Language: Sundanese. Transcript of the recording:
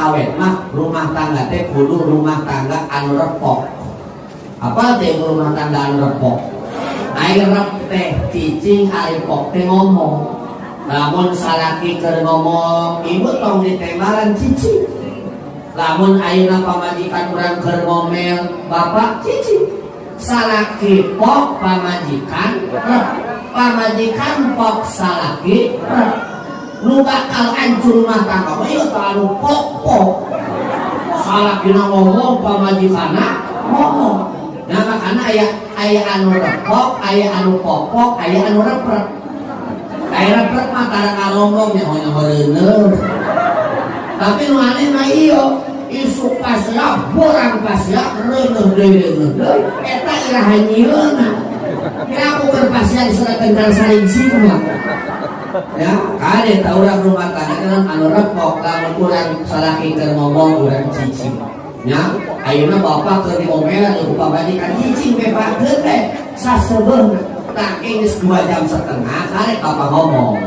awet mah rumah tangga teh kudu rumah tangga anu repok. Apa teh rumah tangga anu repok? Ari rep teh cicing, ari pok teh ngomong. Lamun salaki keur ngomong, ibu tong ditembalan, cicing. Lamun ayeuna pamajikan urang keur ngomel, bapak cicing. Salaki pok, pamajikan rep. Pamajikan pok, salaki rep. Nu bakal hancur rumah tangga mah ieu tah, anu pok-pok. Salakina ngomong, pamajikanna ngomong. Nah, makana aya aya anu repok, aya anu popok, aya anu reprek. Aya reprek mah tara ngaromong, nyaho-nyaho reuneuh. Tapi nu aneh mah ieu, isuk pasea, borang pasea, reuneuh deui, reuneuh deui. Eta iraha nyieunna? Kira aku keur pasea diseurakeun kana saringsing mah. Ya, kade tah urang rumah tangga kan anu repok, lamun urang salaki keur ngomong, urang cicing. Ya, ayeuna bapak keur diomelan ku pamajikan, cicing bebakeun teh sasebeuhna. Tah, geus 2,5 jam karek bapak ngomong.